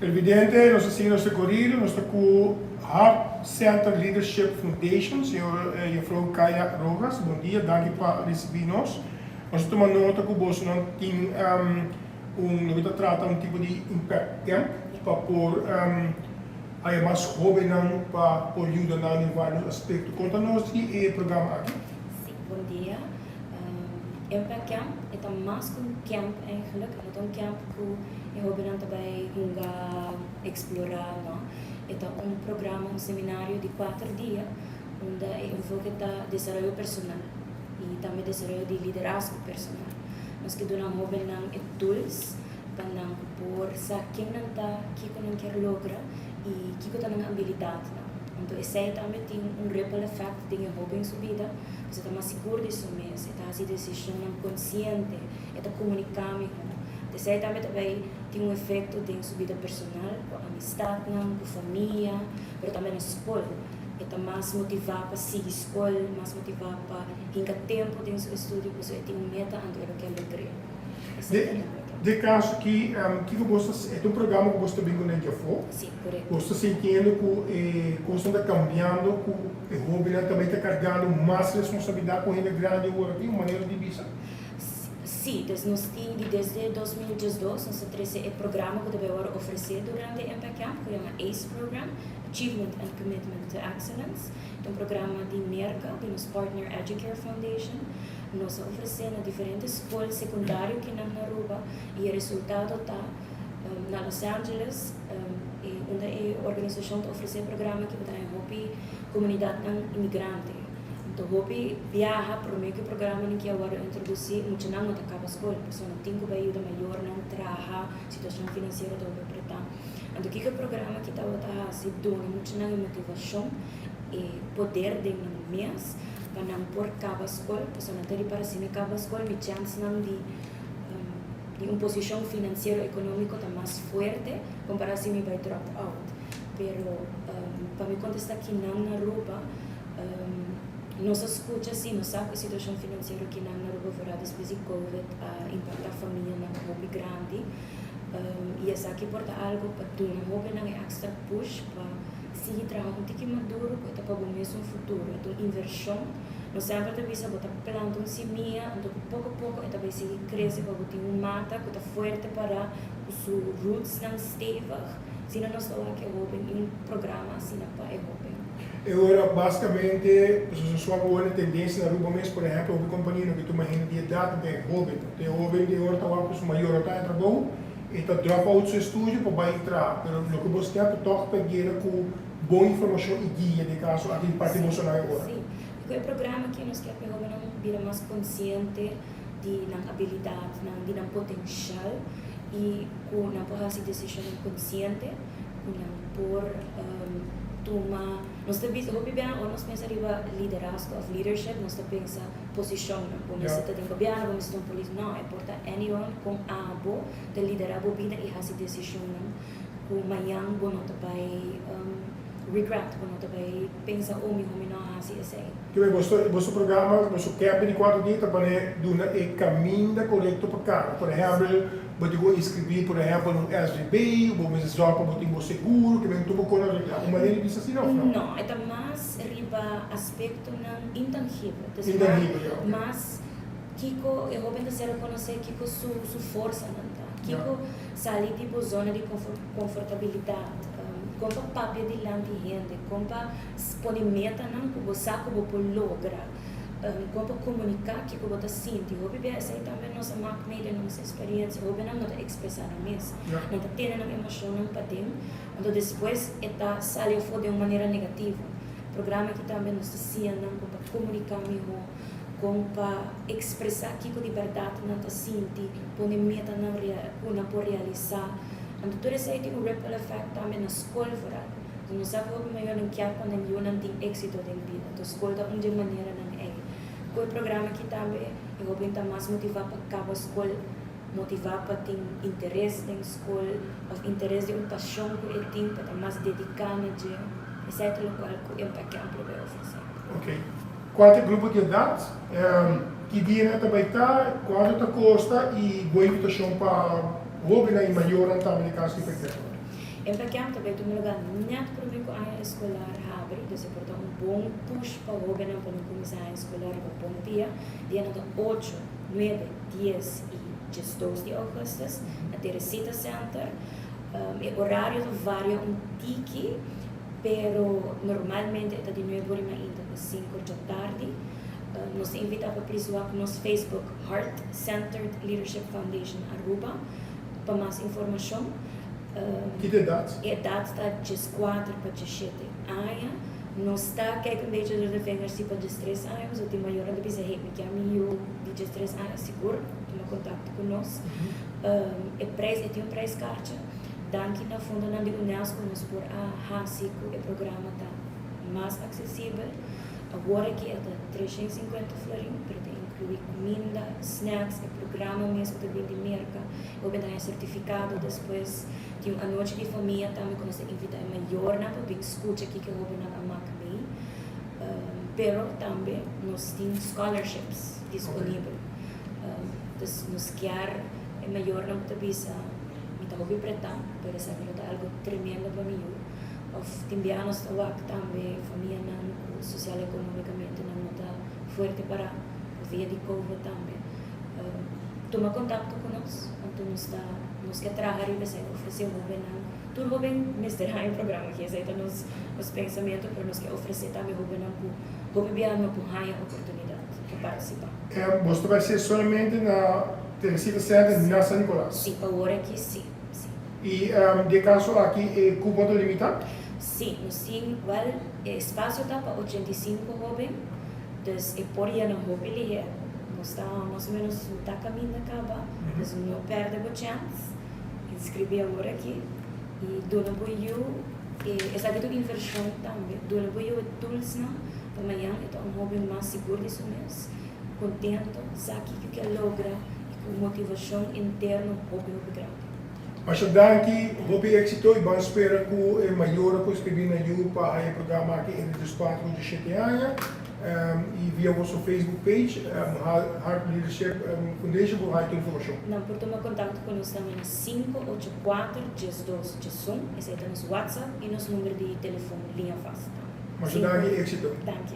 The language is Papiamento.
Televidente, nos ta sigui nos rekorido, nos ta ku Heart Center Leadership Foundation, señor Juffrouw Kaya Rojas, bon dia, danki pa risibí nos. Nos a tuma nota ku bosonan tin un loke ta trata un tipo di impact camp pa por haya mas hóbennan pa por yuda nan den vários aspekto. Konta nos di e programa aki. Sí, bon dia. Impact Camp e ta mas ku un camp eigenlijk, e no ta un camp ku e hóbennan ta bai hunga, eksplorá, no. E ta un programa, un seminario di kuater dia unda e enfoke ta desaroyo personal i tambe desaroyo di liderazgo personal. Nos ke duna hóbennan e tools pa nan por sa ken nan ta, kiko nan kier logra i kiko ta nan abilidatnan. Anto esei tambe tin un ripple effect den e hóben su bida, pasobra e ta mas sigur di su mes, e ta hasi desishonnan konsiente, e ta komuniká mihó. Esei tambe ta bai tin un efekto den su bida personal, ku amistatnan, ku famia, pero tambe na skol. E ta mas motivá pa sigui skol, mas motivá pa hinka tempu den su estudio pasobra e tin un meta anto e lo ke logr'é. Esei ta importante. Den kaso aki, kiko bo ta, e ta un programa ku bo ta bin kuné djafó? Sí, korekto. Bo ta sintiendo ku e kosnan ta kambiando, ku e hóbennan tambe ta kargando mas responsabilidat ku hende grandi awor aki, un manera di bisa? Sí, dus nos tin di desde 2012 nos ta trese e programa ku ta bai wòrdu ofresé durante Impact Camp ku yama ACE Program, Achievement and Commitment to Excellence. Ta un programa di Merka, di nos partner Educare Foundation. Nos a ofresé na diferente skol sekundario kinan na Aruba i e resultado ta na Los Angeles e unda e organisashon ta ofresé e programa aki bo ta haña hopi komunidatnan imigrante. Anto hopi biaha promé ku e programanan ki a wòrdu introdusí muchanan no ta kaba skol pasobra nan tin ku bai yuda mayornan traha, situashon finansiero ta hopi apretá. Anto kiko e programa aki tabata hasi? Duna muchanan e motivashon, e poder den nan mes pa nan por kaba skol, pasobra nan ta ripará si mi kaba skol mi chènsnan di di un posishon finansiero ekonómiko ta mas fuerte kompará si mi bai drop out. Pero pa mi kontestá kinan na Aruba. Nos a skucha si, nos sa ku e situashon finansiero kinan na Aruba vooral despues di Covid a impaktá famianan hopi grandi. I esaki por ta algu pa duna hóbennan e èkstra push pa sigui traha un tiki mas duru ku e ta pa bo mesun futuro. E ta un invershon. Nos semper ta bisa bo ta planta un simia anto ku poko poko e ta bai sigui krese pa bo tin un mata ku ta fuerte pará ku su rootsnan stevig. Asina nos ta wak e hóben i un programa asina pa e hóben. E ora basikamente pasobra su a wòrdu tendensia na Aruba mes, por ehèmpel hopi kompania no ke tuma hende di edat ta e hóben. E hóben di e ora ta wak ku su mayor a ta den trabou, e ta drop out su estudio pa bai traha. Pero loke bo step ta tòg ta yena ku bon informashon i guia den kaso aki di parti bosonan e ora. Sí, i ku e programa aki nos kier pa e hóbennan bira mas konsiente di nan abilidatnan, di nan potenshal i ku nan por hasi desishonnan konsiente. Ku nan por tuma. Nos ta bisa hopi biaha ora nos pensa riba liderazgo of leadership nos ta pensa posishonnan. Bo mester ta den gobièrnu, bo mester ta un polis. No, e por ta anyone kon abo ta lidera bo bida i hasi desishonnan ku mañan bo no ta bai regret, bo no ta bai pensa oh mihó mi no a hasi esei. Kibé boso boso programa, boso kèmpe di kuater dia ta pone duna e kaminda korekto pa kana. Por ehèmpel, bo tin ku inskribí por ehèmpel un SVB, bo mester sòrg pa bo tin bo seguro, kibé tur bo kon a regla. Un manera di bisa asina òf no? No, e ta mas riba aspektonan intangibel. Dus Intangibel, ya, oke. mas kiko e hóben ta ser rekonosé kiko su su forsanan ta. Kiko sali di bo zona di konfortabilidat, kon pa papia dilanti hende, kon pa Pone metanan ku bo sa ku bo por logra. Kon pa komuniká kiko bo ta sinti. Hopi bia esei tambe nos a mak mee den nos eksperiensia. Hopinan no ta ekspresá nan mes. Nan ta tene nan emoshonnan paden, anto despues e ta sali afó den un manera negativo. Programa aki tambe nos ta siña nan kon pa komuniká mihó, kon pa ekspresá kiko di bèrdat nan ta sinti, pone metanan ku nan por realisá. Anto tur esei tin un ripple effect tambe na skol vooral. Anto nos sa ku hopi mayornan kier pa nan yunan tin éksito den bida. Anto skol ta un dje maneranan ei. Ku e programa aki tambe e hóben ta mas motivá pa kaba skol, motivá pa tin interes den skol òf interes den un pashon ku e tin pa ta mas dediká na dje. Esei ta lokual ku Impact Camp lo bai ofresé. Ok. Kua ta e grupo di edat? Ki dia nan ta bai ta? Kuantu ta kosta? I bo invitashon pa hóbennan i mayornan tambe den kas di Impact Camp? Impact Camp ta bay tuma lugar net prome cu aña escolar habri, dus e por ta un bon push pa hobennan pa nan cuminsa aña escolar riba bon pia. Dianan ta ocho, nuebe, dies y 12 di augustus na Teresita Center. E orario ta varia un tiki, pero normalmente e ta di 9 or di mainta pa 5 or djatardi. Nos ta invita pa please wak nos Facebook Heart Centered Leadership Foundation Aruba pa mas informacion. Ki ta edad? E edad ta 14 pa 17 aña. Nos ta kijk un beetje door de vingers si pa 13 aña, pasobra tin mayornan ta bisa, hey, mi kier mi yu di 13 aña, sigur tuma contacto cu nos. E prijs, e tin un prijskaartje. Danki na fondonan di UNESCO nos por a haci cu e programa ta mas accesibel. Awor aki e ta 350 florin, pero ta inclui cuminda, snacks, e programa mes cu ta bin di Merca. E hopi ta haña certificado despues. Tin un anochi di famia tambe cu nos ta invita e mayornan pa bin scucha kico e hobennan a mak mee. Pero tambe nos tin scholarships disponibel. Dus nos kier e mayornan cu ta bisa mi ta hopi preta, pero esaki lo ta algo tremendo pa mi yu. Of tin bia nos ta wak tambe famianan cu social economicamente nan no ta fuerte para pa via di covid tambe. Tuma contacto cu nos, anto nos ta nos ke traha riba esei, ofrece hobennan, tur hoben mester haña un programa aki, esei ta nos nos pensamento, pero nos ke ofrece tambe hobennan cu hopi bia no por haña oportunidad pa participa. Boso ta bai ser solamente na Teresita Center na San Nicolas? Si, pa ora aki si, si. Y di e caso aki e cupo ta limita? Si, nos tin, wel, e espacio ta pa 85 hoben, dus e por yena hopi liher. Nos ta mas o menos mitad caminda caba, dus no perde bo chance, inscribi awor aki y duna bo yu, esaki ta un inversion tambe, duna bo yu e toolsnan pa mañan e ta un hoben mas sigur di su mes, contento, sa kico ke a logra y cu motivacion interno hopi hopi grandi. Masha danki, hopi éxito y ban spera cu e mayornan cu inscribi na yu pa haya e programa aki entre 14 y 17 aña y via boso Facebook page Heart Leadership Foundation por haya tur informacion. Nan por tuma contacto cu nos tambe na 584 12 11, esey ta nos WhatsApp y nos number di telefon liña vast tambe. Masha danki, éxito. Danki.